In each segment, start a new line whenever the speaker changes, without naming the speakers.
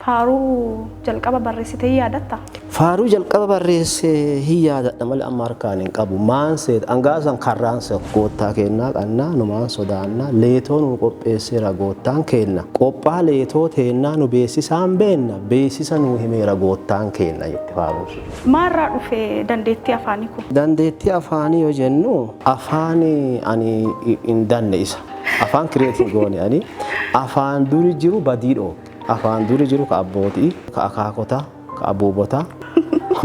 Faaruu jalqaba barreessite hin yaadatta?
Faaruu jalqaba barreesse hin yaadadha malee amma harkaan hin qabu. Maan seeta angaasan karraan goottaa kennaa qannaa numaan sodaannaa leetoo nu qopheesseera goottaan kenna. Qophaa leetoo teennaa nu beeksisaan beenna beeksisa nu himeera goottaan kenna jette faaruun sun.
Maalirraa dhufe dandeettii afaanii kun?
Dandeettii afaanii yoo jennu afaan ani hin danne isa. Afaan kireetiin goone ani afaan duri jiru badii dhooge. Afaan duri jiru ka abbootii, ka akaakotaa, ka abuubotaa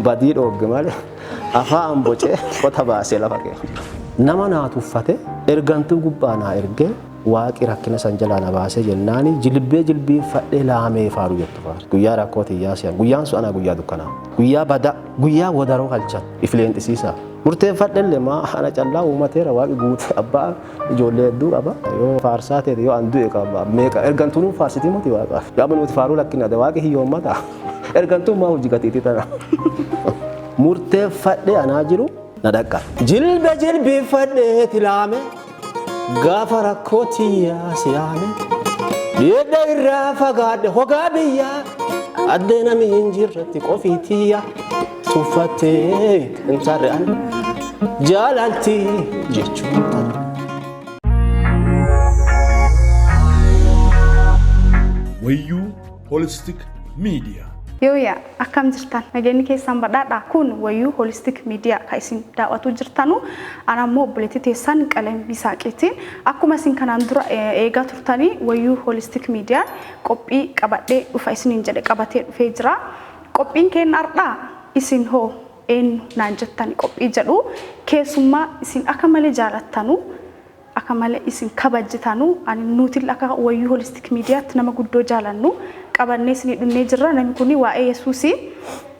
badii dhoogge malee afaan bocee qota baasee lafa keenya. Nama naa tuffate ergantuu gubbaa naa ergee waaqi rakkina san jalaa na baasee jennaani jilbee jilbiinfadhee laamee faaru jettu faaru. Guyyaa rakkoo tiyyaa si'an guyyaan sun anaa guyyaa dukkanaa. Guyyaa badaa guyyaa wadaroo halchan ifleenxisiisaa. Murteeffadhellee maa ana callaa uumateera waaqi guute abbaa ijoollee hedduu qaba. Yoo faarsaa ta'e yoo an du'e qaba meeqa ergantuu nuuf faarsitii moti waaqaaf. Yoo amma nuti faaruu lakkina waaqi hiyyoommata. Ergantuun maa hojii gatiitii tana. Murteeffadhee anaa jiru na dhaqqaba. Jilbe jilbiinfadhee tilaame gaafa rakkoo tiyyaa siyaame. Dhiyeedha irraa fagaadhe hogaa biyyaa addee nami hin jirretti qofii tiyya tuffattee hin tarre ani jaalalti jechuun tana.
Wayyuu Holistic Media.
Yooyaa akkam jirtan nageenyi keessan badhaadha kun Wayyuu Holistic Media kan isin daawwatuu jirtanu ana ammoo obboleettii teessan Qalem Bisaaqiitiin akkuma isin kanaan dura eegaa turtanii Wayyuu Holistic Media qophii qabadhee dhufa isiniin jedhe qabatee dhufee jira. Qophiin keenya har'aa isin hoo eenyu naan jettani qophii jedhu keessummaa isin akka malee jaalattanu akka malee isin kabajjitanu ani nuti akka Wayyuu Holistic Mediaatti nama guddoo jaalannu qabannee isinii dhunnee jirra. Namni kun waa'ee Yesuusii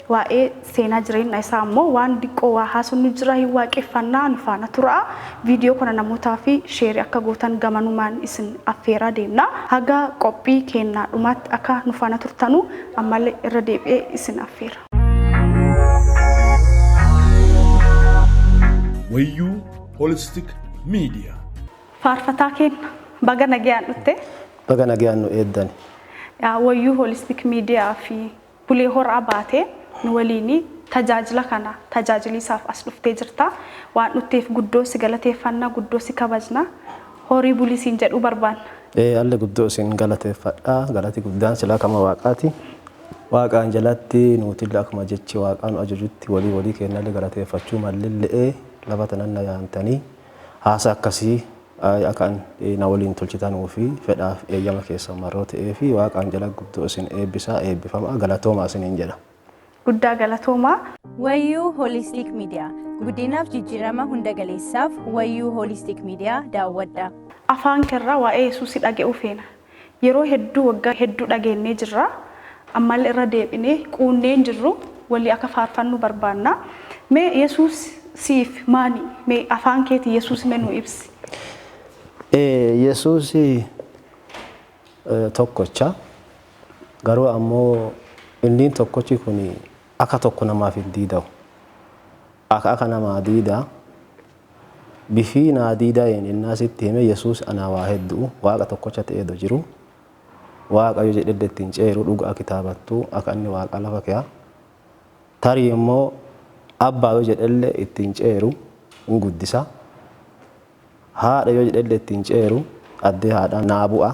waa'ee seenaa jireenya isaa ammoo waan diqqoo waa haasofnu jira hin waaqeffannaa nu faana tura. Viidiyoo kana namootaa fi share akka gootan gamanumaan isin affeeraa deemna. Haga qophii keenyaa dhumaatti akka nu faana turtanu ammallee irra deebi'ee isin affeera.
Wayyuu Holistic Media.
Faarfataa keenya baga nagayaan dhufte.
Baga nagayaan nu eeddani.
Wayyuu Holistic Media fi Bulee Horaa baatee nu waliin tajaajila kana tajaajiliisaaf as dhuftee jirta. Waan dhufteef guddoo si galateeffanna, guddoo si kabajna. Horii bulii siin jedhuu barbaanna.
Alli guddoo isin galateeffadha. Galati guddaan silaa kama waaqaati. Waaqaan jalatti nuutillee akkuma jechi waaqaa nu ajajutti walii walii kennallee galateeffachuu mallillee lafa tanan na yaantanii haasa akkasii akka na waliin tolchitanuu fi fedhaaf eeyyama keessan marroo ta'ee fi waaqaan jala guddoo isin eebbisaa eebbifama galatoomaa isiniin jedha.
Guddaa galatoomaa.
Wayyuu Holistic Media guddinaaf jijjiirama hunda galeessaaf Wayyuu Holistic Media daawwadha.
Afaan keerraa waa'ee Yesuusii dhaga'uu feena. Yeroo hedduu waggaa hedduu dhageennee jirra. Ammallee irra deebinee quunnee hin jirru walii akka faarfannu barbaanna. Mee Yesuus siif maani? Mee afaan keetii Yesuus mee nu ibsi.
Yesuus tokkocha garuu ammoo inni tokkochi kun akka tokko namaaf hin diidamu. Akka akka namaa diidaa bifii naa diidaa innaa sitti hime Yesuus anaa waa hedduu waaqa tokkocha ta'eetu jiru. Waaqa yoo jedhe ittiin ceeru dhugaa kitaabattuu akka inni waaqa lafa ke'a. Tarii immoo abbaa yoo jedhellee ittiin ceeru hin guddisa. Haadha yoo jedhellee ittiin ceeru addee haadhaa naa bu'a.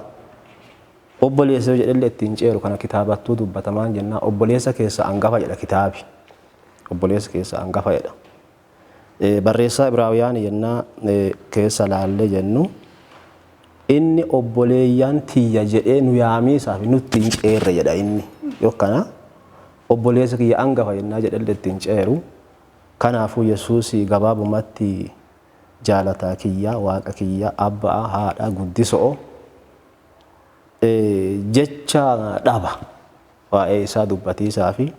Obboleessa yoo jedhellee ittiin ceeru kana kitaabattuu dubbatamaan jennaa obboleessa keessa hangafa jedha kitaabi. Obboleessa keessa hangafa jedha. Barreessaa Ibraawiyaan jennaa keessa laallee jennu inni obboleeyyan tiyya jedhee nu yaamiisaaf nutti hin ceerre jedha inni. Yookaan obboleessa kiyya hangafa jennaa jedhellee ittiin ceeru. Kanaafuu Yesuus gabaabumatti jaalataa kiyya waaqa kiyya abbaa haadha guddisoo jecha dhaba waa'ee isaa dubbatiisaa fi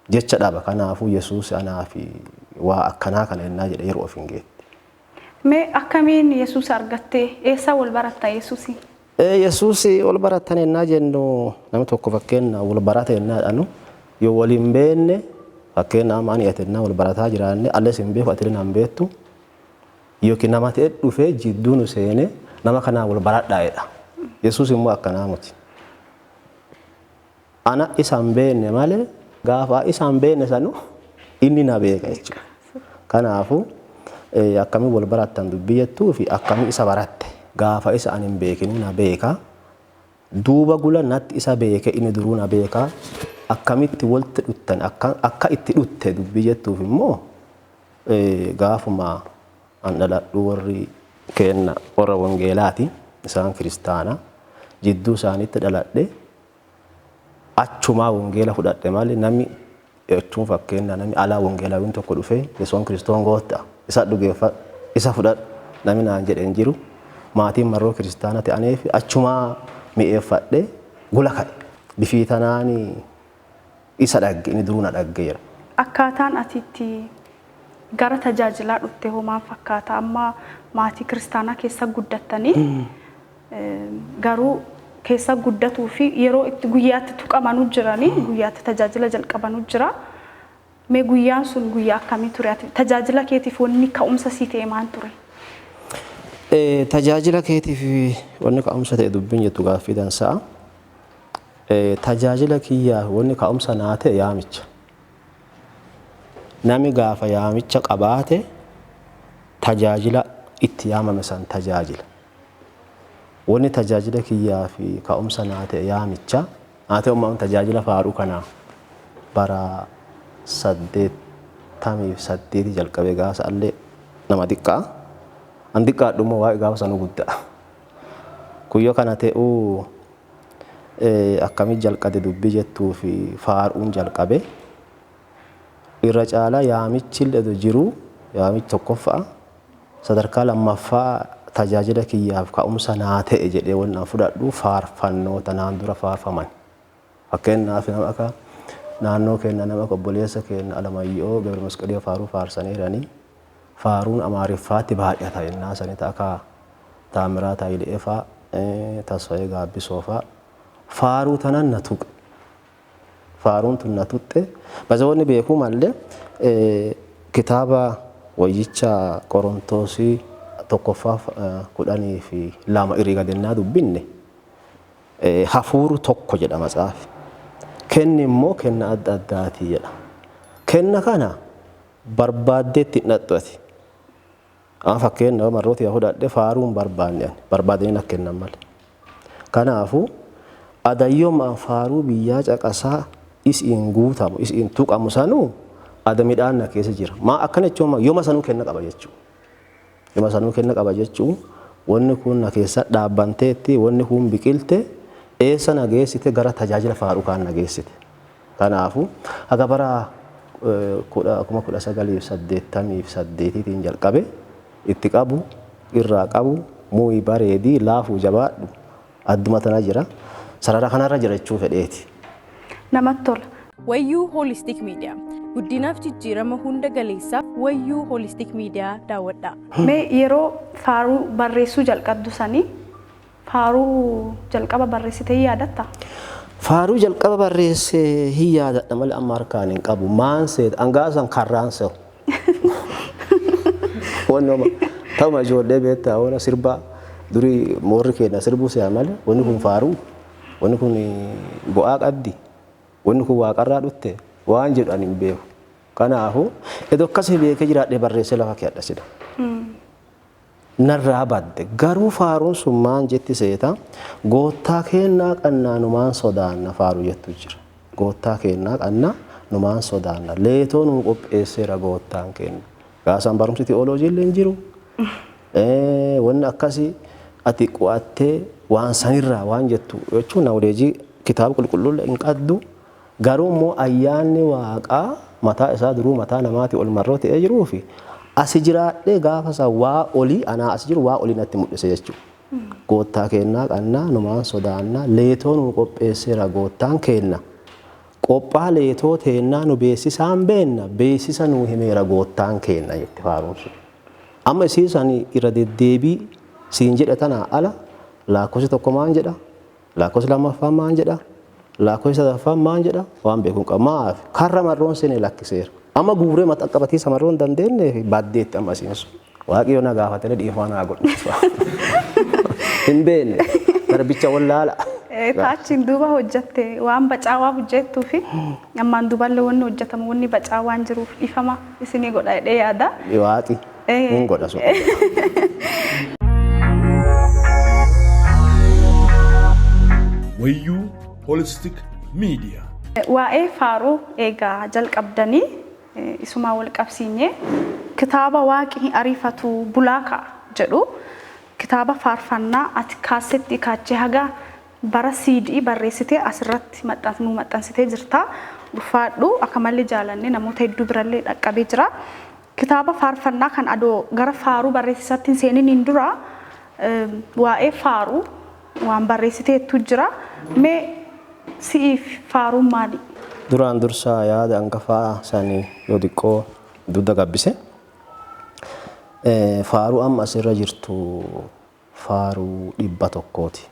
jecha dhaba kanaafuu Yesuus anaa fi waa akkanaa kana ennaa jedhe yeroo of hin geetti.
Mee akkamiin Yesuus argattee eessa wal baratta Yesuusiin?
Yesuus wal baratan ennaa jennu namni tokko fakkeenya wal barata ennaa jedhanu yoo wal hin beekne fakkeenya amma ani ati ennaa wal barataa jiraanne alles hin beeku ati hin beektu yookiin nama ta'e dhufee jidduu nu seene nama kanaa wal baradhaa jedha. Yesuus immoo akkanaa miti. Ana isa hin beekne malee gaafa isa hin beekne sanu inni na beeka jechuudha. Kanaafuu akkamiin wal barattan dubbii jettuu fi akkamiin isa baratte gaafa isa ani hin beekinu na beeka. Duuba gula natti isa beeke inni duruu na beeka. Akkamitti walitti dhuttan akka itti dhutte dubbii jettuuf immoo gaafuma an dhaladhu warri keenna warra wangeelaati isaan kiristaana jidduu isaaniitti dhaladhe achumaa wangeela fudhadhe malee namni jechuun fakkeenya namni alaa wangeelaawiin tokko dhufee Yesuun Kiristoon gooftaa isa dhugeeffadhu isa fudhadhu namni naan jedhe hin jiru maatiin marroo kiristaana ta'aniif achumaa mi'eeffadhe gula ka'e bifii tanaan isa dhagge inni duruu na dhaggeera.
Akkaataan ati itti gara tajaajilaa dhufte hoo maal fakkaata? Amma maatii kiristaanaa keessa guddattanii garuu keessa guddatuu fi yeroo itti guyyaatti tuqamanuu jiranii guyyaatti tajaajila jalqabanuu jira. Mee guyyaan sun guyyaa akkamii ture? Ati tajaajila keetiif wanni ka'umsa sii ta'e maal ture?
Tajaajila keetiif wanni ka'umsa ta'e dubbiin jettu gaaffii dansa'a. Tajaajila kiyyaaf wanni ka'umsa naa ta'e yaamicha. Nami gaafa yaamicha qabaate tajaajila itti yaamame san tajaajila. Wanni tajaajila kiyyaaf ka'umsa naa ta'e yaamicha. Haa ta'u immoo tajaajila faaruu kanaa bara 88 jalqabee gaafa allee nama xiqqaa. An xiqqaadhu immoo waa'ee gaafa sanuu guddaa. Kuyyoo kana ta'uu akkamii jalqabe dubbii jettuu fi faaruun jalqabe. Irra caalaa yaamichi illee jiru yaamichi tokkoffaa sadarkaa lammaffaa tajaajila kiyyaaf ka'umsa naa ta'e jedhee wanni an fudhadhu faarfannoota naan dura faarfaman. Fakkeenyaaf nama akka naannoo keenya nama akka obboleessa keenya Alamayyoo Gabra Masqalii faaruu faarsaniiranii faaruun Amaariffaatti baay'ata yennaa sanii akka Taamiraat Hayilee fa'aa Tasfaayee Gaabbisoo fa'aa faaruu tanan na tuqe. Faaruun tun na tuqxe. Bazawoonni beekuu malee kitaaba wayyicha Qorontoosii 1ffaa 12 irrii gadennaa dubbinne hafuuru tokko jedha matsaafi. Kenni immoo kenna adda addaatii jedha. Kenna kana barbaaddeetti hin dhaqxu ati. Amma fakkeenya marroota yaa fudhadhe faaruu hin barbaanne ani barbaadanii na kennan malee. Kanaafuu adayyooma faaruu biyyaa caqasaa isiin guutamu isiin tuqamu sanuu ada midhaan na keessa jira. Maa akkana jechuun yooma sanuu kenna qaba jechuudha. Yooma sanuu kenna qaba jechuun wanni kun na keessa dhaabbanteetti wanni kun biqilte eessa na geessite gara tajaajila faaruu kaan na geessite. Kanaafuu haga bara 1988tiin jalqabe itti qabu irraa qabu muuyi bareedii laafuu jabaadhu adduma tana jira. Sarara kanarra jira jechuu fedheeti.
Namatti tola.
Wayyuu Holistic Media. Guddinaaf jijjiirama hunda galeessaaf Wayyuu Holistic Media daawwadhaa.
Mee yeroo faaruu barreessuu jalqabdu sanii faaruu jalqaba barreessitee yaadatta?
Faaruu jalqaba barreessee hin yaadadha malee amma harkaan hin qabu. Maan seeta angaasan karraan se'u. Wanni oma ta'uma ijoollee beektaa waan sirbaa durii moorri keenya sirbuu se'a malee wanni kun faaruu wanni kun bu'aa qabdi wanni kun waaqarraa dhutte waan jedhu ani hin beeku. Kanaafuu iddoo akkasii beekee jiraadhee barreessee lafa keedha sida. Narraa badde garuu faaruun sun maan jetti seeta goottaa keennaa qannaa numaan sodaanna faaruu jettu jira. Goottaa keennaa qannaa numaan sodaanna leetoo nuu qopheesseera goottaan keenna. Gaasaan barumsi ti'ooloojii illee hin jiru. Wanni akkasii ati qu'attee waan sanirraa waan jettu jechuun nawuleejii kitaaba qulqulluu hin qabdu. Garuu immoo ayyaanni waaqaa mataa isaa duruu mataa namaatii ol marroo ta'ee jiruu fi asi jiraadhee gaafa isaa waa olii anaa as jiru waa olii natti mul'ise jechuudha. Goottaa keennaa qannaa numaan sodaannaa leetoo nuu qopheesseera goottaan keenna. Qophaa leetoo teennaa nu beeksisaan beenna beeksisa nuu himeera goottaan keenna jette faaruun sun. Amma isiisan irra deddeebii siin jedhe tanaa ala lakkoofsi tokko maan jedha lakkoofsi lammaffaan maan jedha lakkoofsi sadaffaan maan jedha waan beekuun qaba. Maaf karra marroon seenee lakkiseera. Amma guuree mataa qabatiisa marroon hin dandeenyeef baddeetti amma isiin sun. Waaqayyo na gaafatee dhiifama naa godhu. Hin beekne garbicha wallaala.
Taachiin duuba hojjatte waan bacaa waa hojjettuu fi ammaan duuballee wanni hojjetamu wanni bacaa waan jiruuf dhiifama isinii godha jedhee yaada.
Waaqi hin godha sun.
Wayyuu Holistic Media.
Waa'ee faaruu eegaa jalqabdanii isumaa wal qabsiinyee kitaaba waaqi hin ariifatu bulaa ka'a jedhu kitaaba faarfannaa ati kaasetti kaachee haga bara CD barreessitee asirratti nu maxxansitee jirta. Ulfaadhu akka malee jaalannee namoota hedduu birallee dhaqqabee jira. Kitaaba faarfannaa kan adoo gara faaruu barreessisaatti hin seeniin dura waa'ee faaruu waan barreessiteetu jira. Mee si'iif faaruun maali?
Duraan dursaa yaada hangafaa sanii yoo xiqqoo dugda gabbise. Faaruu amma asirra jirtu faaruu 100ti.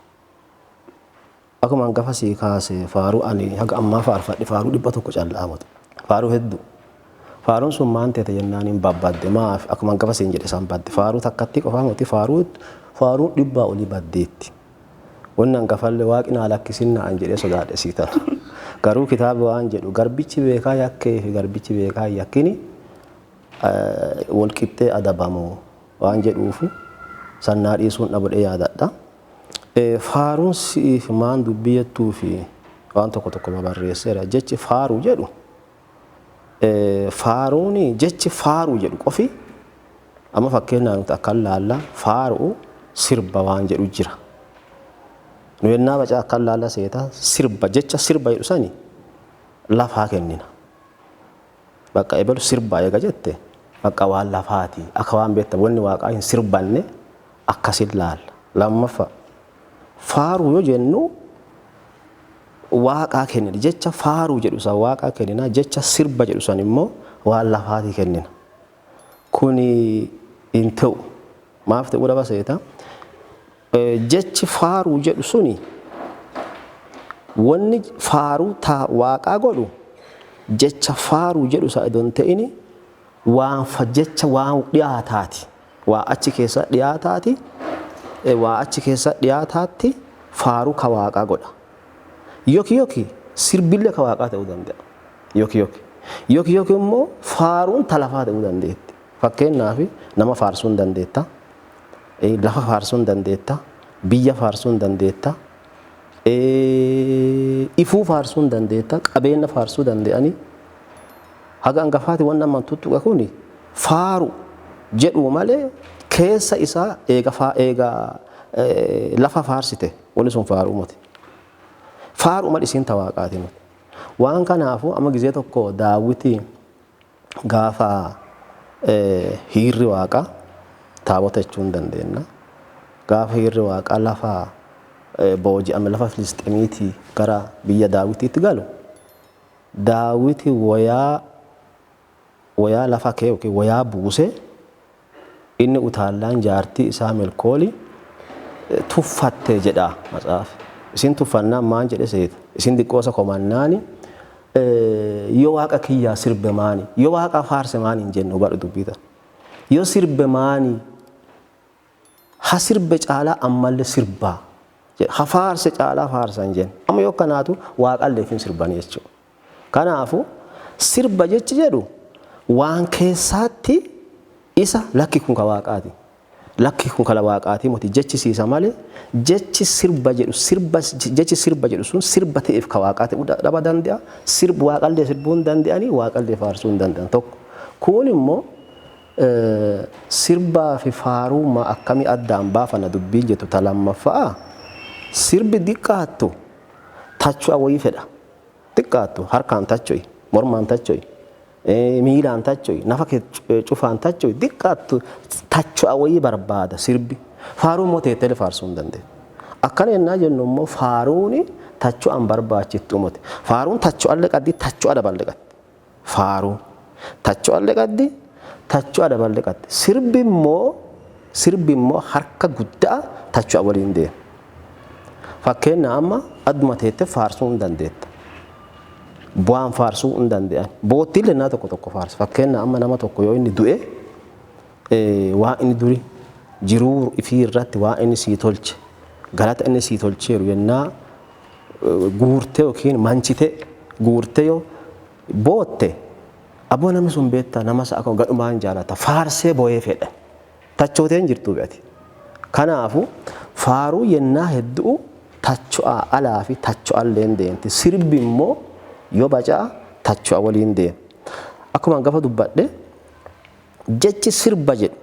Akkuma hangafa sii kaase faaruu ani haga ammaa faarfadhe faaruu 100 callaa matu. Faaruu hedduu. Faaruun sun maan teete jennaan hin babbadde maaf akkuma hangafa siin jedhe isaan badde faaruu takkatti qofaa miti faaruu 100 olii baddeetti. Wanni hangafallee waaqni naa lakkisin naan jedhee sodaadhe sii tana. Garuu kitaaba waan jedhu garbichi beekaa yakkee fi garbichi beekaa yakkini wal qixxee adabamu waan jedhuufu sannaa dhiisuun dhabudhee yaadadha. Faaruun si'iif maan dubbii jettuu fi waan tokko tokko babarreesseera. Jechi faaruu jedhu faaruun jechi faaruu jedhu qofi amma fakkeenyaaf nuti akkan laalla faaruu sirba waan jedhu jira. Nu yennaa bacaa akkan laalla seeta sirba jecha sirba jedhu sani lafaa kennina. Bakka ebalu sirba eega jette bakka waan lafaati akka waan beekta wanni waaqaa hin sirbanne akkasin laalla. Lammaffaa faaruu yoo jennu waaqaa kennina jecha faaruu jedhu san waaqaa kennina jecha sirba jedhu san immoo waan lafaatii kennina. Kuni hin ta'u maaf ta'uu dhaba seeta jechi faaruu jedhu suni wanni faaruu taa waaqaa godhu jecha faaruu jedhu san idoo hin ta'ini waan jecha waan dhiyaataati waa achi keessa dhiyaataati waa achi keessa dhiyaataatti faaruu ka waaqaa godha. Yoki yoki sirbillee ka waaqaa ta'uu danda'a. Yoki yoki. Yoki yoki immoo faaruun ta lafaa ta'uu dandeetti. Fakkeenyaaf nama faarsuu hin dandeetta. Lafa faarsuu hin dandeetta. Biyya faarsuu hin dandeetta. Ifuu faarsuu hin dandeetta. Qabeenya faarsuu danda'anii. Haga hangafaati waan nama tuttuqa kuni faaru jedhu malee keessa isaa eega lafa faarsite wanni sun faaruu miti. Faaruu malee isiin tawaaqaati miti. Waan kanaafuu amma gizee tokko daawwiti gaafa hiirri waaqaa taabota jechuu hin dandeenya. Gaafa hiirri waaqaa lafa booji'ame lafa Filisxeemiitii gara biyya daawwitiitti galu daawwiti wayaa lafa kee yookiin wayaa buusee inni utaallaan jaartii isaa Melkooli tuffatte jedha matsaafi. Isin tuffannaan maan jedhe seeta. Isin xiqqoosa komannaani yoo waaqa kiyyaa sirbe maani yoo waaqa faarse maani hin jenne hubadhu dubbii tana. Yoo sirbe maani ha sirbe caalaa ammallee sirbaa ha faarse caalaa faarsa hin jenne. Amma yoo kanaatu waaqallee hin sirbanii jechuudha. Kanaafuu sirba jechi jedhu waan keessaatti isa lakki kun ka waaqaati. Lakki kun kala waaqaati miti jechisiisa malee jechi sirba jedhu sirba jechi sirba jedhu sun sirba ta'eef ka waaqaa ta'uu dhaba danda'a. Sirba waaqallee sirbuu hin danda'anii waaqallee faarsuu hin danda'an tokko. Kun immoo sirbaa fi faaruu akkamii addaan baafana dubbiin jettu ta lammaffaa sirbi diqqaattu tachu'a wayii fedha. Xiqqaattu harkaan tacho'i mormaan tacho'i miilaan tacho'i nafa cufaan tacho'i diqqaattu tacho'a wayii barbaada sirbi. Faaruu immoo teettelee faarsuu hin dandeettu. Akkana yennaa jennu immoo faaruuni tacho'an barbaachiftu miti. Faaruun tacho'allee qaddi tacho'a daballee qaddi. Faaruu tacho'allee qaddi tacho'a daballee qaddi. Sirbi immoo harka guddaa tacho'a waliin deema. Fakkeenya amma adduma teettee faarsuu hin dandeetta. Bu'aan faarsuu hin danda'an. Boottiin lennaa tokko tokko faarsa. Fakkeenya amma nama tokko yoo inni du'e waan inni duri jiruu ifii irratti waan inni sii tolche galata inni sii tolcheeru yennaa Guurtee yookiin manchitee guurtee yoo bootte aboo namni sun beektaa nama sa'a kan gadhumaan jaalata faarsee boo'ee fedha. Tachooteen jirtu beeti. Kanaafu faaruu yennaa hedduu tacho'aa alaa fi tacho'allee deemti. Sirbi immoo yoo bacaa tacho'a waliin deema. Akkuma gafa dubbadhe jechi sirba jedhu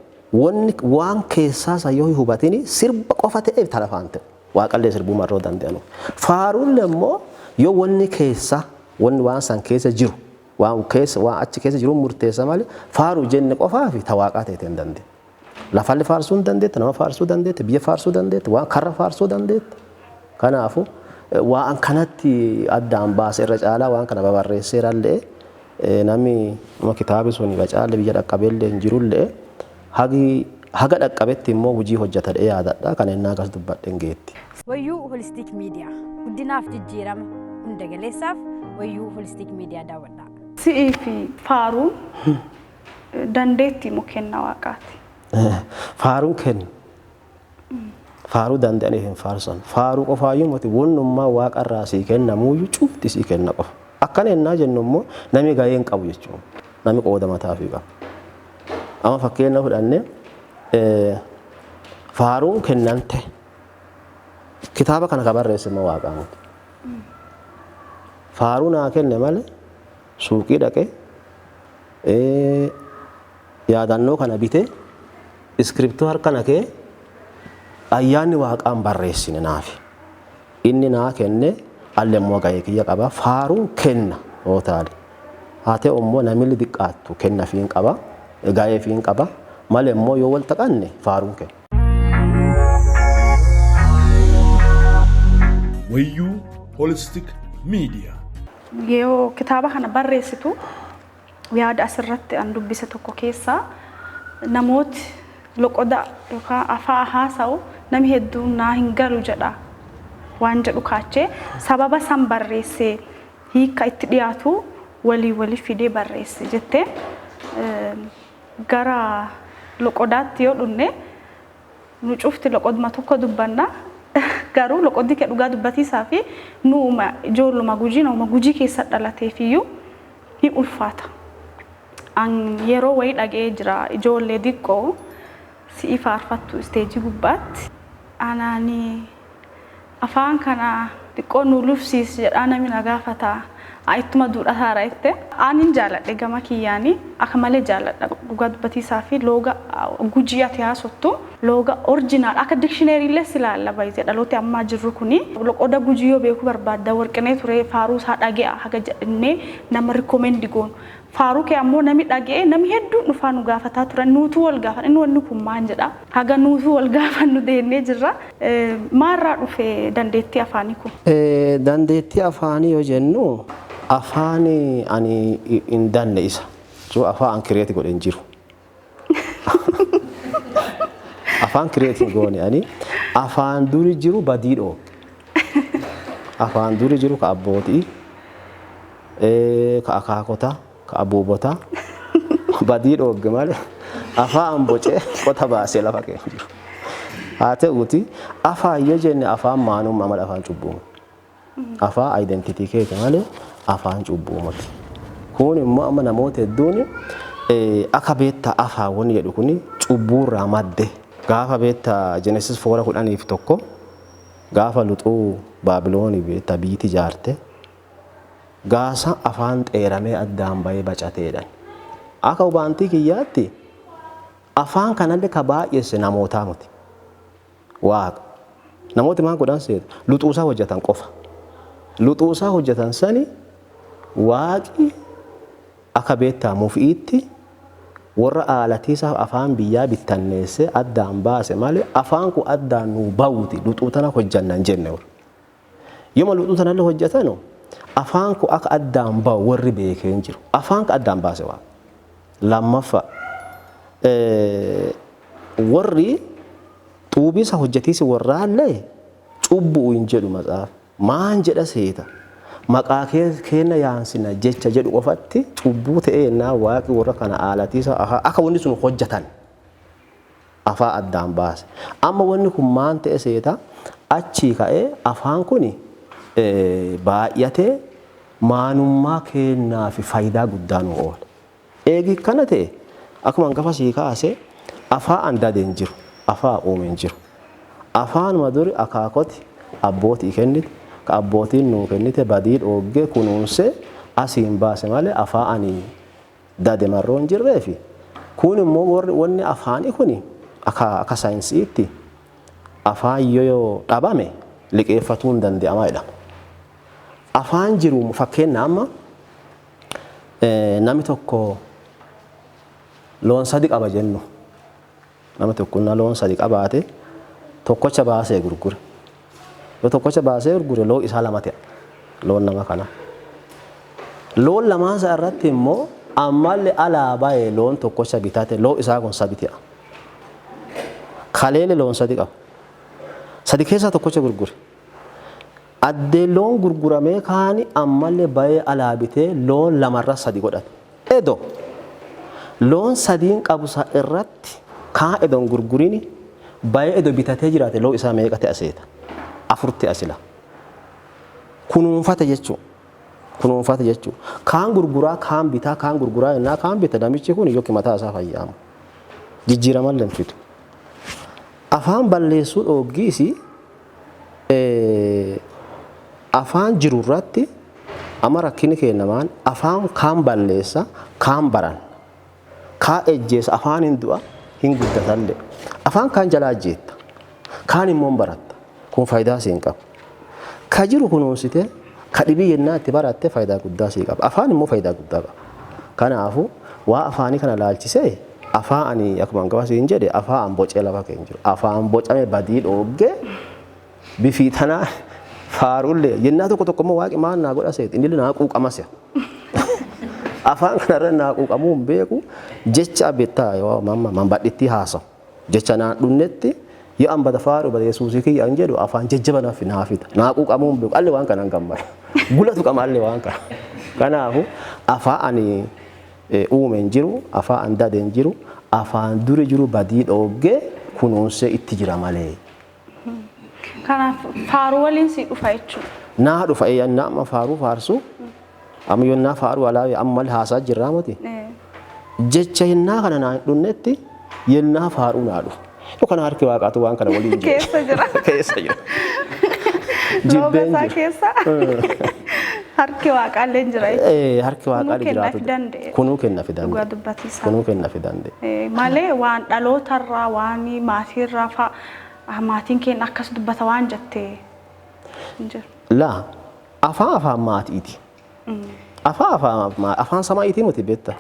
wanni waan keessaa isa yoo hubatini sirba qofa ta'eef talafaan ta'e. Waaqallee sirbuu marroo danda'anu. Faaruun immoo yoo wanni keessa wanni waan san keessa jiru waan keessa waan achi keessa jiru murteessa malee faaruu jenne qofaa fi tawaaqaa ta'e hin dandeenye. Lafalli faarsuu hin dandeette, nama faarsuu dandeette, biyya faarsuu dandeette, waan karra faarsuu dandeette. Kanaafu waan kanatti addaan baase irra caalaa waan kana babarreesseerallee namni kitaabi sun bacaalle biyya dhaqqabeellee hin jirullee hagi haga dhaqqabetti immoo hojii hojjeta dhee yaadadha kan ennaa akkas dubbadhe geetti.
Wayyuu Holistik Miidiyaa guddinaaf jijjiirama hunda galeessaaf Wayyuu Holistik Miidiyaa daawwadhaa.
Si'ii fi faaruun dandeettii moo kennaa waaqaati?
Faaruun kenna. Faaruu danda'anii hin faarsan. Faaruu qofaayyuu miti wannummaa waaqarraa sii kennamuyyuu cufti sii kenna qofa. Akkana ennaa jennu immoo namni gahee hin qabu jechuudha. Namni qooda mataafii qaba. Amma fakkeenya fudhannee faaruun kennante kitaaba kana ka barreesse immoo waaqaa miti. Faaruu naa kenne malee suuqii dhaqee yaadannoo kana bitee iskiriptoo harka naqee ayyaanni waaqaan barreessine naafi. Inni naa kenne alle immoo gahee kiyya qaba. Faaruun kenna yoo taale. Haa ta'u immoo namni xiqqaattu kenna fiin qaba. Gahee fiin qaba. Malee immoo yoo wal taqanne faaruun kenna.
Wayyuu Holistic Media.
Yoo kitaaba kana barreessitu yaada asirratti an dubbise tokko keessaa namooti loqoda yookaan afaan haasa'u namni hedduun naa hin galu jedha waan jedhu kaachee sababa san barreessee hiika itti dhiyaatu walii walii fidee barreesse jettee gara loqodaatti yoo dhunne nu cufti loqoduma tokko dubbanna garuu loqoddi kee dhugaa dubbatiisaa fi nuuma ijoolluma gujii nama gujii keessa dhalateefiyyuu ni ulfaata. An yeroo wayii dhaga'ee jira ijoollee xiqqoo si'i faarfattu isteejii gubbaatti. Anaani afaan kana xiqqoo nu lufsiisi jedhaa namni na gaafata. Ittuma duudhataara jette. Anin jaaladhe gama kiyyaanii akka malee jaaladha dhugaa dubbatiisaa fi looga gujii ati haasottu looga orjinaal akka dikshineeriillee si ilaalla baay'ee dhalooti ammaa jirru kuni. Loqoda gujii yoo beekuu barbaadda warqinee ture faaruu isaa dhage'a haga jedhannee nama rikoomendi goonu. Faaruu kee ammoo nami dhaga'ee nami hedduun dhufaa nu gaafataa turan nuutuu wal gaafan inni wanni kun maal jedha haga nuutuu wal gaafannu deennee jirra. Maalirraa dhufe dandeettii afaanii kun?
Dandeettii afaanii yoo jennu afaan ani hin danne isa. So afaan an kireeti godhe hin jiru. Afaan kireeti goone ani afaan duri jiru badii dhooge. Afaan duri jiru ka abbootii ka akaakotaa ka abuubotaa badii dhoogge malee afaan bocee qota baasee lafa keenya jiru. Haa ta'uuti afaan yoo jenne afaan maanummaa malee afaan cubbuuma. Afaan identitii keeti malee afaan cubbuumati. Kun immoo amma namoota hedduun akka beektaa afaan wanni jedhu kun cubbuurraa madde. Gaafa beektaa Genesis 4:11 gaafa luxuu Baabiloonii beektaa biyyatti ijaarte gaasa afaan xeeramee addaan bahee bacateedhaan. Akka hubaantii kiyyaatti afaan kanallee ka baay'eesse namootaa miti. Waaqa. Namooti maal godhan seetu luxuusaa hojjetan qofa. Luxuusaa hojjetan sani waaqi akka beektaa mufiitti warra aalatiisaaf afaan biyyaa bittanneesse addaan baase malee afaan kun addaan nuu bawuti luxuu tana hojjannan jenne warra. Yooma luxuu tanallee hojjetanu afaan kun akka addaan bahu warri beekee hin jiru. Afaan ka addaan baase waaqa. Lammaffaa warri xuubiisa hojjetiisi warraallee cubbuu hin jedhu matsaafa. Maan jedha seeta. Maqaa keenya yaansina jecha jedhu qofatti cubbuu ta'ee naa waaqi warra kana aalatiisa akka wanni sun hojjetan afaan addaan baase. Amma wanni kun maan ta'e seeta achii ka'ee afaan kuni Baay'atee maanummaa kennaa fi faayidaa guddaa nu oola. Eegi kana ta'e akkuma hangafa sii kaase afaan dade hin jiru, afaan uume hin jiru. Afaanuma duri akaakoti abbootii kennite, ka abbootiin nuu kennite badii dhooggee kunuunsee asiin baase malee afaan ani dade marroo hin jirreefi. Kun immoo warri wanni afaanii kuni akka saayinsiitti afaan yoo dhabame liqeeffatuu hin danda'ama jedhama. Afaan jiru fakkeenya amma namni tokko loon sadi qaba jennu. Namni tokko loon sadi qabaate tokkocha baasee gurgure. Yoo tokkocha baasee gurgure loon isaa lama ta'a. Loon nama kana. Loon lamaansa irratti immoo ammallee alaa baay'ee loon tokkocha bitate loon isaa kun sadi ta'a. Kaleele loon sadi qaba. Sadi keessaa tokkocha gurgure. Addee loon gurguramee kaani ammallee baay'ee alaa bitee loon lamarra sadi godhate. Edo loon sadiin qabu irratti kaan edoon gurgurini baay'ee edo bitatee jiraate loon isaa meeqa ta'e seeta? Afur ta'e sila. Kunuunfate jechuudha. Kunuunfate jechuudha. Kaan gurguraa kaan bitaa kaan gurguraa jennaa kaan bita namichi kun yookiin mataa isaa fayyaamu. Jijjiiramallee hin fidu. Afaan balleessuu dhooggiisi afaan jiru irratti amma rakkinni kennamaan afaan kaan balleessa kaan baran kaan ejjeessa afaan hin du'a hin guddatallee afaan kaan jalaa ajjeetta kaan immoo hin baratta kun faayidaa siin qabu. Ka jiru kunuunsite ka dhibii yennaa itti baratte faayidaa guddaa sii qaba afaan immoo faayidaa guddaa qaba. Kanaafuu waa afaanii kana laalchisee afaan ani akkuma hangafa siin jedhe afaan bocee lafa keenya jiru afaan bocame badii dhooggee bifii tanaa faarullee yennaa tokko tokko immoo waaqi maal naa godha seeti inni naa quuqama si'a. Afaan kanarra naa quuqamuu hin beeku jecha beektaa yoo mamma mambadhitti haasawu jecha naan dhunnetti yoo an bada faaru bada Yesuusii kiyya an jedhu afaan jajjaba naaf naa fida naa quuqamuu hin beeku allee waan kana hin gammadu gulatu qama allee waan kana. Kanaafu afaan ani uume hin jiru afaan an dade hin jiru afaan duri jiru badii dhooggee kunuunsee itti jira malee.
Kanaaf faaruu waliin si dhufa jechuudha.
Naa dhufa eeyyannaa amma faaruu faarsu amma yonnaa faaruu alaa amma haasaa jirraa miti. Jecha yennaa kana naa hin dhunnetti yennaa faaruu naa dhufa. Yoo kana harki waaqaatu waan kana waliin jira.
Keessa jira.
Keessa jira.
Rooba
Jibbeen
isaa
jira.
keessa harki waaqaallee jira jechuudha.
Harki waaqaa
Kunuu
jiraatu.
kennaaf danda'e.
Kunuu kennaaf
Dhugaa
danda'e.
dubbatiisaa.
Kunuu kennaaf danda'e.
Malee waan dhalootarraa waan maatiirraa fa'a maatiin keenya akkas dubbata waan jettee hin jiru.
Laa afaan afaan maatiiti. Afaan afaan afaan samaayitii miti beektaa.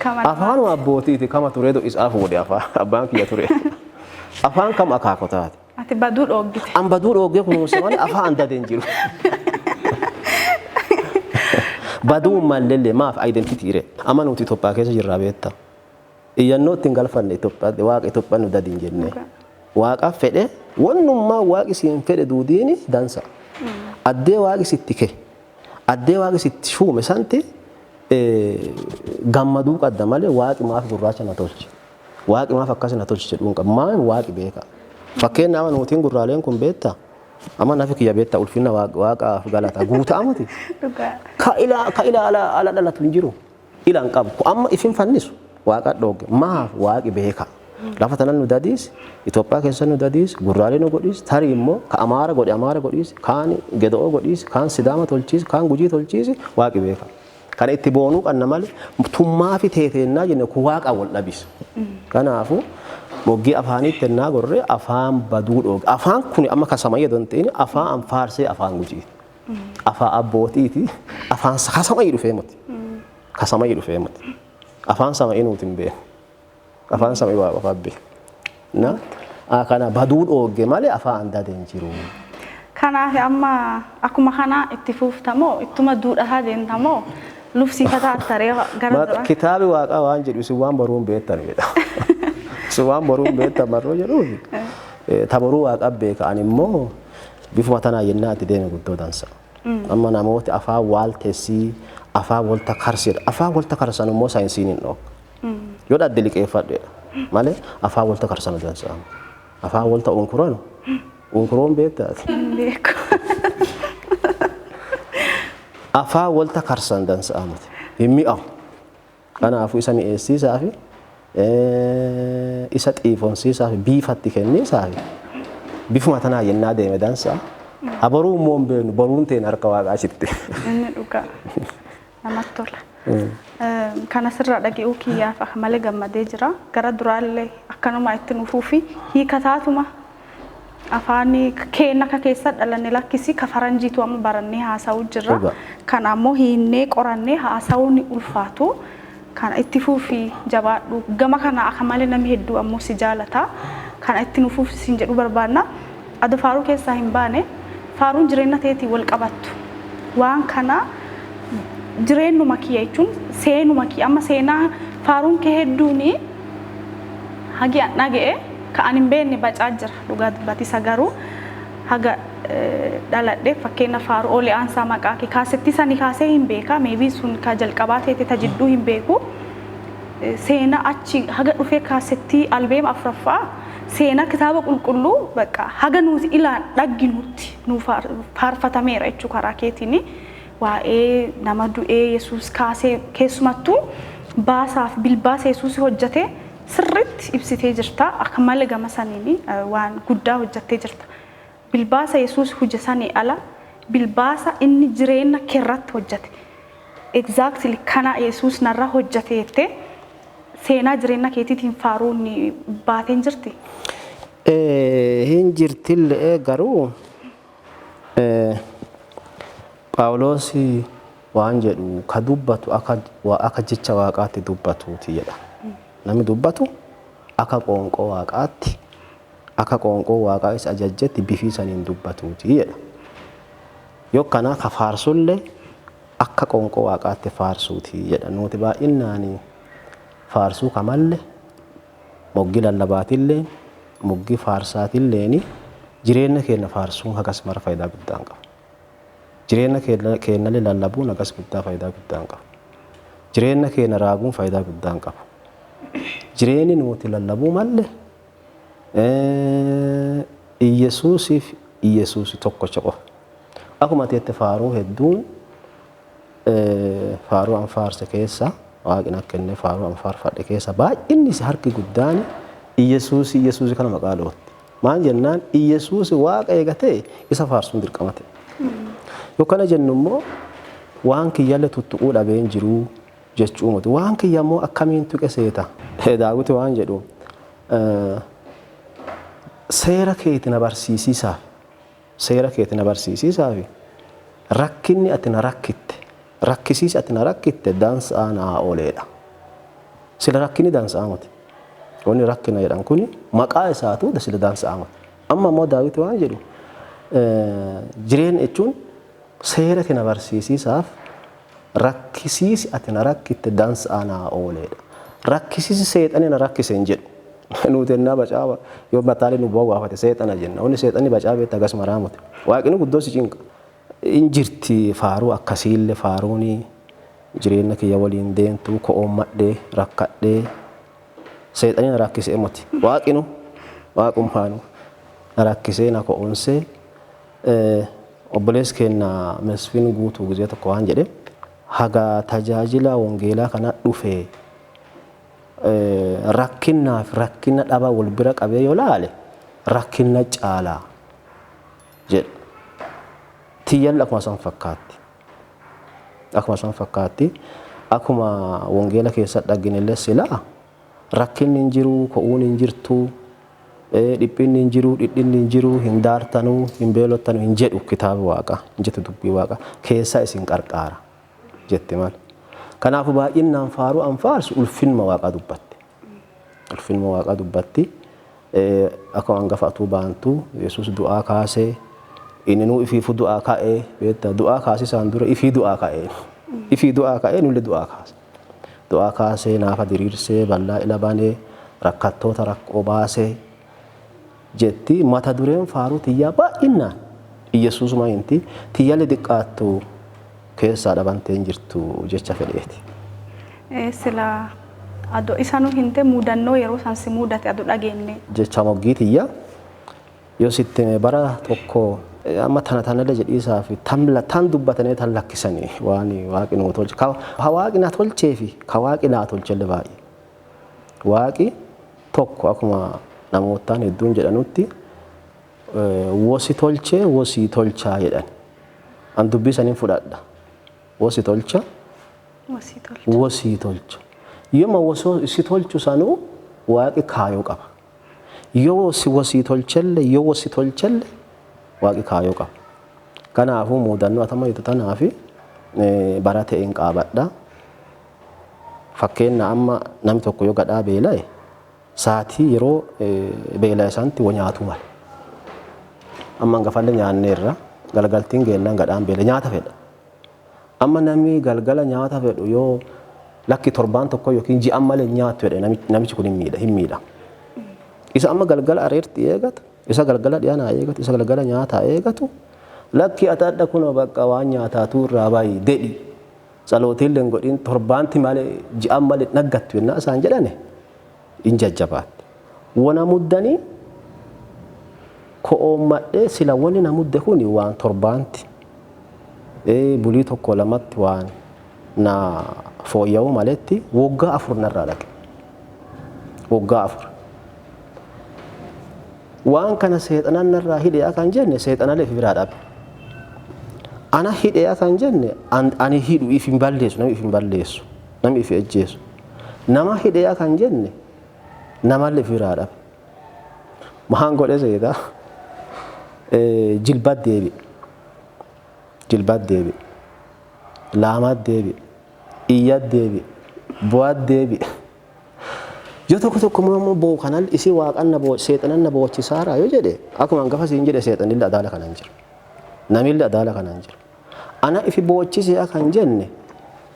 Kama
Afaanuma abbootiiti kama tureetu isaa fuudhe afaan abbaan kiyya ture. Afaan kam akaakotaati.
Ati baduu dhooggite.
An baduu dhooggee kunuunsa malee afaan dade hin jiru. Baduu malleellee maaf identity re. Amma nuti Itoophiyaa keessa jirraa beektaa. Iyyannoo ittiin galfanne Itoophiyaa waaqa Itoophiyaa nu dadi hin jenne. Waaqa fedhe wannummaa waaqi siin fedhe duudiini dansa. Addee waaqi sitti ke addee waaqi sitti shuume santi gammaduu qabda malee waaqi maaf gurraacha na tolche. Waaqi maaf akkas na tolche jedhuun qaba. Maan waaqi beeka. Fakkeenya amma nutiin gurraaleen kun beektaa. Amma nafi kiyya beektaa ulfina waaqaaf galata guutaa miti.
Dhugaa.
Ka ila ala ala dhalatu hin jiru. Ila hin qabu. Amma ifin fannisu waaqa dhooge. Maaf waaqi beeka. Lafa tanan nu dadiis, Itoophiyaa keessa nu dadiis, gurraalee nu godhiis, tarii immoo ka Amaara godhe Amaara godhiis, kaan Gedo'oo godhiis, kaan Sidaama tolchiis, kaan Gujii tolchiis waaqi beeka. Kana itti boonuu qabna malee tummaa fi teeteennaa jenne kun waaqa wal dhabis. Kanaafuu moggii afaaniitti ennaa gorree afaan baduu dhooge. Afaan kun amma kasamayya don ta'in afaan anfaarsee afaan Gujiiti. Afaan abbootiiti. Afaan kasamayyi dhufee miti. Kasamayyi dhufee miti. Afaan samayyi nuti hin beeknu. Afaan samayyi waa qofaa beeknu. Na kana baduu dhoogge malee afaan dade hin jiru.
Kanaaf amma akkuma kana itti fuuftamoo ittuma duudhataa deemtamoo lufsiifataa taree gara dura.
Kitaabi waaqaa waan jedhu isin waan boruun beektan jedha. Isin waan boruun beektan marroo jedhuufi. Taboruu waaqa beeka ani immoo bifuma tanaa yennaa itti deeme guddoo dansa. Amma namooti afaan waaltessii afaan walta karsedha. Afaan walta karsan immoo saayinsiin hin dhookka. Yoo dhadde liqeeffadheedha. Malee afaan walta karsanu dansa. Afaan walta unkuranu unkuroon beektaati.
Hin beeku.
Afaan walta karsan dansa'a miti. Hin mi'aawu. Kanaafuu isa mi'eessiisaa fi isa xiifonsiisaa fi biifatti kenniisaa fi bifuma tanaa yennaa deeme dansa'a. Abaruu immoo hin beeknu, boruun teen harka waaqaa jirti.
Inni dhugaa namatti tola. Kana sirraa dhaga'uu kiyyaaf akka malee gammadee jira. Gara duraallee akkanuma itti nufuu fi hiika taatuma afaan keenya akka keessa dhalanne lakkisi ka faranjiitu amma barannee haasa'uu jirra.
Dhugaa.
Kana ammoo hiinnee qorannee haasa'uu ni ulfaatu. Kana itti fuufii jabaadhu. Gama kana akka malee namni hedduu ammoo si jaalata. Kana itti nufuuf siin jedhu barbaanna. Ado faaruu keessaa hin baane, faaruun jireenya teetiin wal qabattu. Waan kana jireenyuma kiyya jechuun seenuma kiyya, amma seenaa faaruun kee hedduuni hagi an dhaga'e ka an hin beekne bacaa jira dhugaa dubbatisa, garuu haga dhaladhe fakkeenya faaruu olee aansaa maqaa kee kaasetti sani kaasee hin beeka, maybe sun ka jalqabaa teete ta jidduu hin beeku. Seenaa achi haga dhufee kaasettii albeema afuraffaa seenaa kitaaba qulqulluu bakka haga nuti ilaan dhagginutti nu faarfatameera jechuu karaa keetiin, waa'ee nama du'ee Yesuus kaasee, keessumattuu baasaaf bilbaasa Yesuus hojjete sirriitti ibsitee jirta. Akka malee gama saniin waan guddaa hojjettee jirta. Bilbaasa Yesuus hojje sanii ala bilbaasa inni jireenya keerratti hojjete. Exactly kana Yesuus narra hojjete jettee seenaa jireenya keetiitiin faaruun baateen jirti.
Hin jirtillee, garuu Phaawulos waan jedhu ka dubbatu akka waa akka jecha waaqaatti dubbatuuti jedha. Namni dubbatu akka qoonqoo waaqaatti, akka qoonqoo waaqaa isa ajajjetti bifii saniin dubbatuuti jedha. Yoo kana ka faarsullee akka qoonqoo waaqaatti faarsuuti jedha. Nuti baay'inaan faarsuu kamalle moggi lallabaatillee moggi faarsaatilleen jireenya keenya faarsuun hagas mara faayidaa guddaa hin qabu. Jireenya keenyallee lallabuun hagas guddaa faayidaa guddaa hin qabu. Jireenya keenya raaguun faayidaa guddaa hin qabu. Jireenyi nuti lallabuu malle Iyesuusiif Iyesuusi tokkocha qofa. Akkuma teette faaruu hedduun faaruu an faarse keessa, waaqni akka inni faaruu an faarfadhe keessa baay'inni isa harki guddaan Iyesuusi Iyesuusi kana maqaa dhootti. Maal jennaan, Iyesuusi waaqa eegatee isa faarsuun dirqama ta'e. Yoo kana jennu immoo waan kiyyallee tuttuquu dhabeen jiruu jechuu miti. Waan kiyya immoo akkamiin tuqe seeta? Daawiti waan jedhu, seera keeti na barsiisiisaaf, seera keeti na barsiisiisaaf rakkinni ati na rakkitte, rakkisiisi ati na rakkitte dansaa naa ooleedha. Sila rakkinni dansaa miti. Wanni rakkina jedhan kuni maqaa isaatu sila dansaa miti. Amma immoo Daawiti waan jedhu, jireenya jechuun seera kee na barsiisiisaaf rakkisiisi ati na rakkitte dansaa naa ooleedha. Rakkisiisi seexani na rakkise hin jedhu. Nuti ennaa bacaa yoo mataalee nu bu'aa gaafate seexana jenna. Wanni seexanni bacaa beekta agas maraa miti. Waaqni guddoo si cinqa. In jirti faaruu akkasiillee, faaruun jireenya kiyya waliin deemtu ko'oommadhee rakkadhee seexani na rakkisee miti. Waaqinu waaqummaanu na rakkisee na ko'oonsee. Obboleessi keenya Mesfin Guutuu gizee tokko waan jedhe, haga tajaajila wangeelaa kana dhufe rakkinnaaf rakkina dhaba wal bira qabee yoo laale rakkina caalaa jedha. Tiyyalli akkuma san fakkaatti. Akkuma san fakkaatti. Akkuma wangeela keessa dhagginillee silaa rakkinni hin jiru, ko'uun hin jirtu, dhiphinni hin jiru, dhidhinni hin jiru, hin daartanuu, hin beelottanuu hin jedhu kitaaba waaqaa, hin jettu dubbii waaqaa. Keessa isin qarqaara jetti maal. Kanaafuu baay'inaan faaruu an faarsu ulfinuma waaqaa dubbatti. Ulfinuma waaqaa dubbatti. Akkuma hangafa atuu baantu Yesuus du'aa kaasee, inni nuu ifiifu du'aa ka'ee beektaa, du'aa kaasisaan dura ifii du'aa ka'ee, ifii du'aa ka'ee nullee du'aa kaase. Du'aa kaasee, naafa diriirsee, bal'aa ila banee, rakkattoota rakkoo baasee jetti. Mata dureen faaruu tiyyaa baay'inaan Iyesuusuma hinti, tiyyalli xiqqaattu keessaa dhabantee hin jirtu jecha fedheeti.
Sila adoo isanuu hinte mudannoo yeroo san si mudate ado dhageenye.
Jecha moggii tiyya yoo sitti hime, bara tokko Amma tana tanallee jedhiisaa fi tan dubbatanii tan lakkisanii waan waaqi nuu tolche. Ka waaqi na tolchee fi ka waaqi naa tolchellee baay'ee. Waaqi tokko akkuma namootaan hedduun jedhanutti wosi tolchee wosii tolchaa jedhan. An dubbii saniin fudhadha. Wosi tolcha.
Wasii tolcha.
Wosii tolcha. Yooma wosoo si tolchu sanuu waaqi kaayoo qaba. Yoo wosii tolchelle yoo wosi tolchelle waaqi kaayoo qaba. Kanaafuu muudannoo atama jettu tanaafi bara ta'een qaabadha. Fakkeenya amma namni tokko yoo gadhaa beela'e saatii yeroo beela'e sanatti wa nyaatu mala. Amma hangafallee nyaanneerra galgaltiin geennaan gadhaan beela nyaata fedha. Amma namni galgala nyaata fedhu yoo lakki torbaan tokko yookiin ji'an malee nyaattu jedhe namichi kun hin miidha. Isa amma galgala areerti eegatu, isa galgala dhiyaanaa eegatu, isa galgala nyaataa eegatu lakki atadha kunoo bakka waan nyaataatu irraa baay'ee dedhi. Tsalootiillee hin godhin torbaanti malee ji'an malee naggattu yennaa isaan jedhane hin jajjabaatti. Wana muddanii ko'oommadhee sila wani na mudde kuni waan torbaanti. Bulii tokko lamatti waan na fooyya'uu maletti waggaa 4 narraa dhaqe. Waggaa 4. Waan kana seexanan narraa hidhee kan jenne seexanalee fi biraa dhabe. Ana hidhee kan jenne ani hidhu if hin balleessu namni if hin balleessu namni if ejjeessu. Nama hidhee kan jenne namallee fi biraa dhabe. Mahaan godhe seetaa jilbaat deebi'e. Jilbaat deebi'e. Laamaat deebi'e. Iyyaat deebi'e. Bu'aat deebi'e. Yoo tokko tokko immoo boo'u kanal isii waaqan na seexanan na boochisaara yoo jedhe akkuma hangafa siin jedhe seexanillee adaala kanaan jira. Namillee adaala kanaan jira. Ana ifi boochisee kan jenne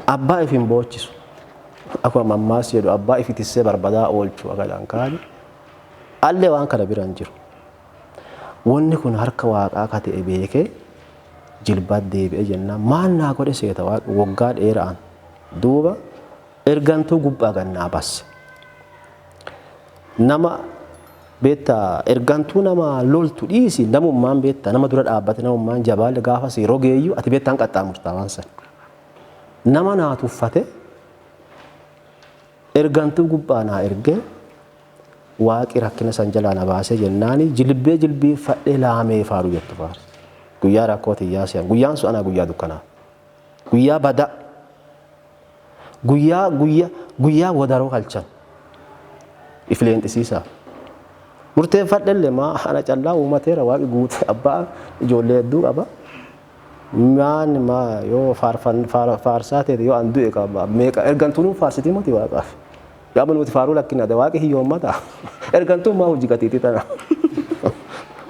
abbaa ifi hin boochisu. Akkuma mammaas jedhu abbaa ifi tissee barbadaa oolchu akka kaani. Allee waan kana bira hin jiru. Wanni kun harka waaqaa akka ta'e beekee jilbaat deebi'e jennaan maal naa godhe seeta waaqa waggaa dheeraan duuba ergantuu gubbaa gannaa basse. Nama beektaa ergantuu nama loltu dhiisi namummaan beektaa nama dura dhaabbate namummaan jabaalle gaafa si rogeeyyu ati beektaan qaxxaamurtaa waan san. Nama naa tuffate ergantuu gubbaa naa ergee waaqi rakkina san jalaa na baasee jennaani jilbee jilbiiffadhee laamee faaru jettu faarsi. Guyyaa rakkoo tiyyaa si'an guyyaan sun anaa guyyaa dukkanaa. Guyyaa badaa. Guyyaa guyyaa guyyaa wadaroo halchan. Ifleenxisiisaa. Murteeffadhellee maa ana callaa uumateera waaqi guute abbaa ijoollee hedduu qaba. Maan maa yoo faarsaa ta'e yoo an du'e qaba meeqa ergantuun faarsitii moti waaqaaf. Gaafa nuti faaruu lakkina waaqi hiyyoommata. Ergantuun maa hojii gatiitii tana.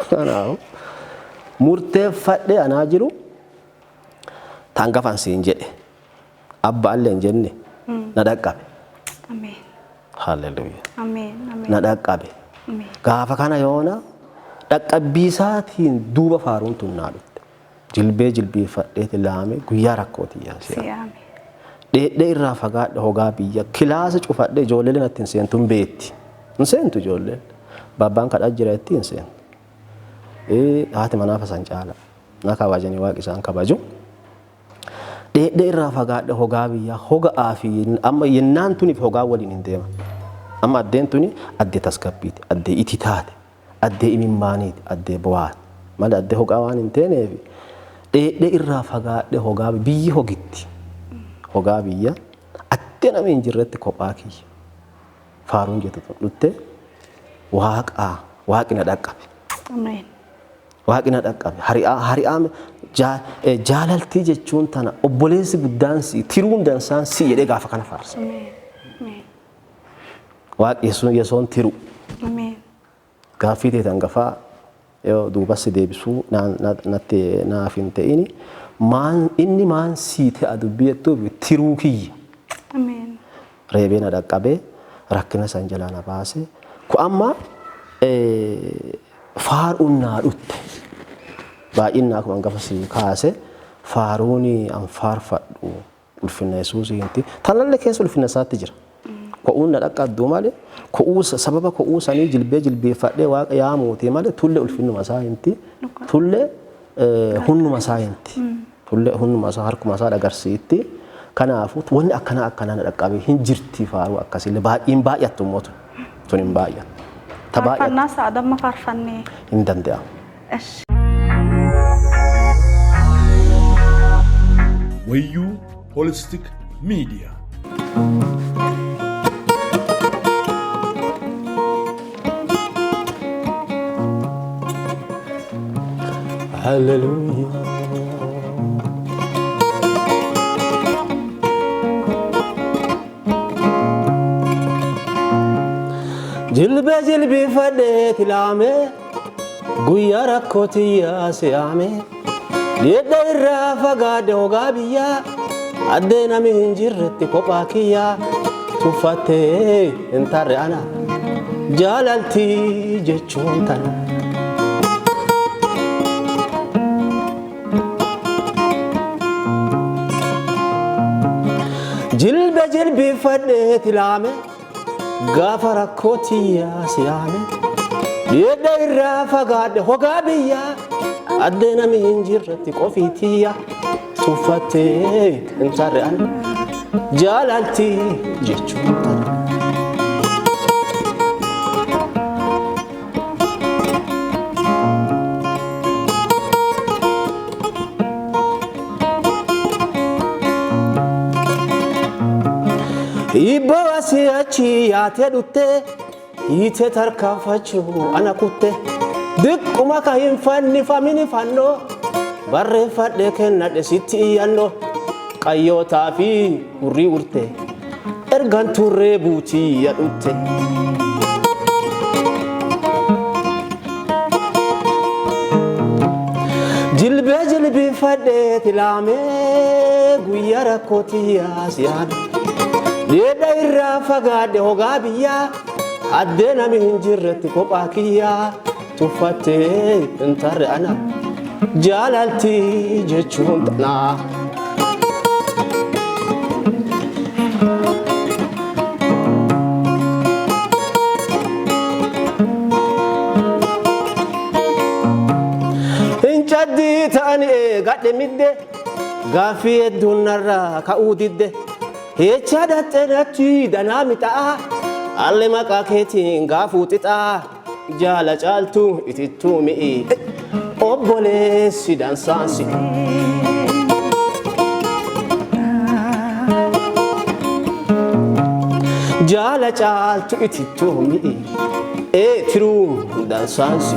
Kanaafuu murteeffadhee anaa jiru tangafan siin jedhe abbaallee hin jenne na dhaqqabe.
Ameen.
Hallelujah.
Ameen. Ameen.
Na dhaqqabe.
Ameen.
Gaafa kana yoona dhaqqabbiisaatiin duuba faaruun tun naa dhufte. Jilbee jilbeeffadheeti laame guyyaa rakkootii yaasee.
Si'aame.
Dheedhee irraa fagaadhe hogaa biyya kilaasa cufadhe ijoolleen natti hin seentu hin beetti. Hin seentu ijoolleen. Babbaan kadhaa jira itti hin seentu. Haati manaa fasan caala. Na kabajanii waaqi isaan kabaju. Dheedhee irraa fagaadhe hogaa biyya hoga'aa fi amma yennaan tuniif hogaa waliin hin deema. Amma addeen tuni addee tasgabbiiti, addee ititaati, addee imimmaaniiti, addee bo'aati. Malee addee hogaa waan hin teeneef dheedhee irraa fagaadhe hogaa biyyi hogitti. Hogaa biyya addee namni hin jirretti kophaa kiyya. Faaruun jettu tun dhutte waaqaa waaqi na dhaqqabe.
Ameen.
Waaqi na dhaqqabe. Hari'aa hari'aa jaalaltii jechuun tana obboleessi guddaan si tiruun dansaan si jedhee gaafa kana faarsa.
Ameen. Ameen.
Waaqi yesoon tiru.
Ameen.
Gaaffii ta'e hangafaa yoo duubas deebisuu natti naaf hin ta'ini maan inni maan sii ta'a dubbii jettuuf tiruu kiyya.
Ameen.
Reebee na dhaqqabee rakkina san jalaa na baase. Ku amma faaruun naa dhutte. Baay'inni akkuma hangafa si kaase faaruun an faarfadhu ulfina Yesuusiinti. Tanallee keessa ulfina isaatti jira. Ko'uun na dhaqqabdu malee ko'uu sababa ko'uu sanii jilbee jilbeeffadhee waaqa yaamuuti malee tullee ulfinuma isaa hinti. Tullee Hunnuma isaa hinti. Hunnuma isaa harkuma isaa agarsiitti. Kanaafuu wanni akkanaa akkanaa na dhaqqabee hin jirti faaruu akkasiillee baay'een baay'attu immoo tun hin baay'attu. Ta baay'attu
Faarfannaa sa'a damma faarfannee.
hin danda'amu.
Esh.
Wayyuu Holistic Media.
Hallelujah. Jilbee jilbiifadhee tilaamee guyyaa rakkoo tiyyaa si'aamee dhiidha irraa fagaadhe hogaa biyyaa addee nami hin jirretti kophaa kiyyaa tuffattee hin tarre ana jaalaltii jechuun tana. Jilbe jilbiifadhee tilaame gaafa rakkoo tiyyaa si'aame dhiidha irraa fagaadhe hogaa biyyaa addee nami hin jirretti qofii tiyyaa tuffattee hin tarre ana jaalaltii jechuun tana. Hibboo asii achi yaatee dhuttee hiitee tarkaanfachuu ana kutte diqquma ka hin fannifamini fannoo barreeffadhee kennadhe sitti iyyannoo qayyootaa fi hurrii urte ergan turree buutii yadhutte. Jilbee jilbiifadhee tilaamee guyyaa rakkoo tiyyaa si'aame. Dhiidha irraa fagaadhe hogaa biyyaa addee nami hin jirretti kophaa kiyyaa tuffattee hin tarre ana jaalaltii jechuun tanaa. Hin caddii ta'ani eegadhe midde gaaffii hedduun narraa ka'uu didde. Hecha dhattee natti danaa mixaa alle maqaa keetiin gaafuu xixaa jaala caaltuu itittuu mi'i obboleessi dansaansi. Jaala caaltu itittuu mi'i ee tiruu dansaansi.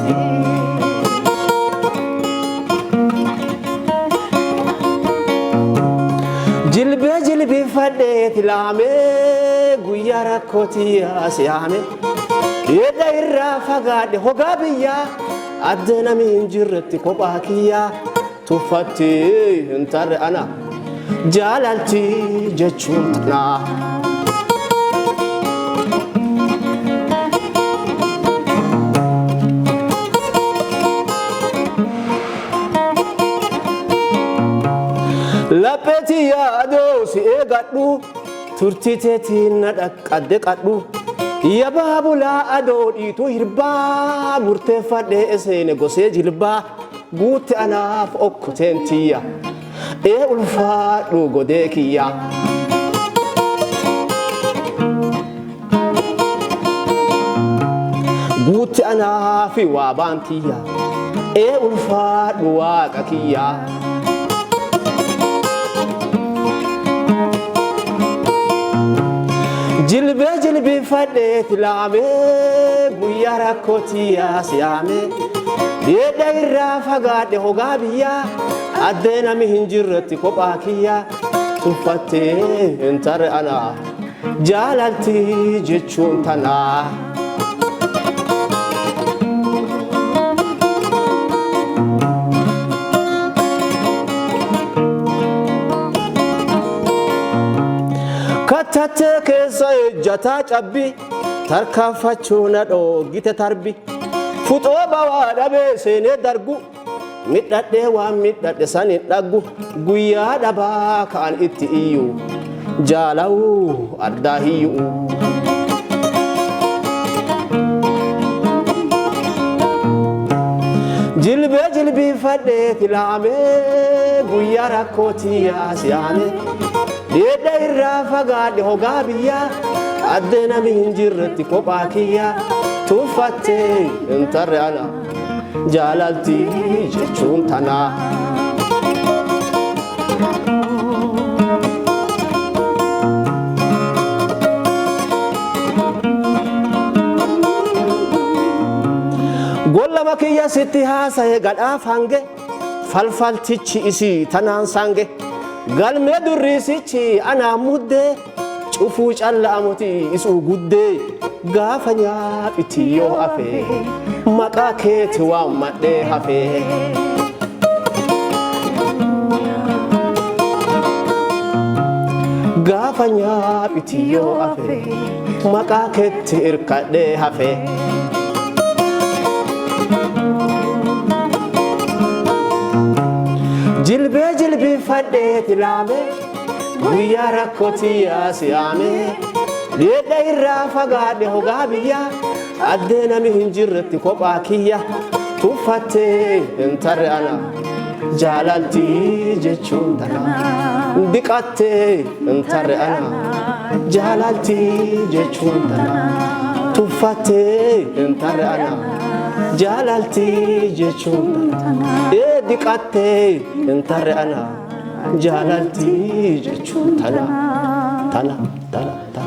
Jilbee jilbiifadhee tilaamee guyyaa rakkoo tiyyaa si'aame dhiidha irraa fagaadhe hogaa biyyaa addee nami hin jirretti kophaa kiyyaa tuffattee hin tarre ana jaalaltii jechuun tanaa. Lapheetii yaadoo si eegadhu turtii teetiin na dhaqqadde qadhu yabaa bulaa adoo dhiituu hirbaa murteeffadhee seene gosee jilbaa guutte anaaf okkoteen tiyya ee ulfaadhu godee kiyya. Guutte anaaf waa baan tiyya ee ulfaadhu waaqa kiyya. Jilbee jilbiifadhee tilaamee guyyaa rakkoo tiyyaa si'aame dhiidha irraa fagaadhe hogaa biyyaa addee nami hin jirretti kophaa kiyyaa tuffattee hin tarre ana jaalaltii jechuun tanaa. Kattattee keessa ejjataa cabbi tarkaanfachuu na dhoogite tarbi fuxoo bawaa dhabee seenee dargu midhadhee waan midhadhe san hin dhaggu guyyaa dhabaa ka'an itti iyyu jaalawuu addaa hiyyuu. Jilbee jilbiifadhee filaamee guyyaa rakkootii yaasiyaame. Dheedha irraa fagaadhe hogaa biyyaa addee nami hin jirretti kophaa kiyyaa tuffattee hin tarre ana jaalaltii jechuun tanaa. Gollama kiyya sitti haasaye gadhaaf hange falfaltichi isii tanaan sange galmee durriisichi anaan muddee cufuu calla'amuti isuu guddee gaafa nyaaphiti yoo hafe maqaa keeti waammadhee hafe. Gaafa nyaaphiti yoo hafe maqaa keetti irkadhee hafe. Jilbee jilbiifadhee filaame guyyaa rakkootii yaasiyaame dheedha irraa fagaadhe hogaa biyyaa addee nami hin jirretti kophaa kiyya tuffattee hin tarre ana jaalaltii jechuun tana diqattee hin tarre ana jaalaltii jechuun tana tuffattee hin tarre ana jaalaltii jechuun tana ee diqattee hin tarre ana jaalaltii jechuun tana tana tana tana.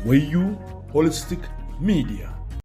Wayyuu Holistic Media.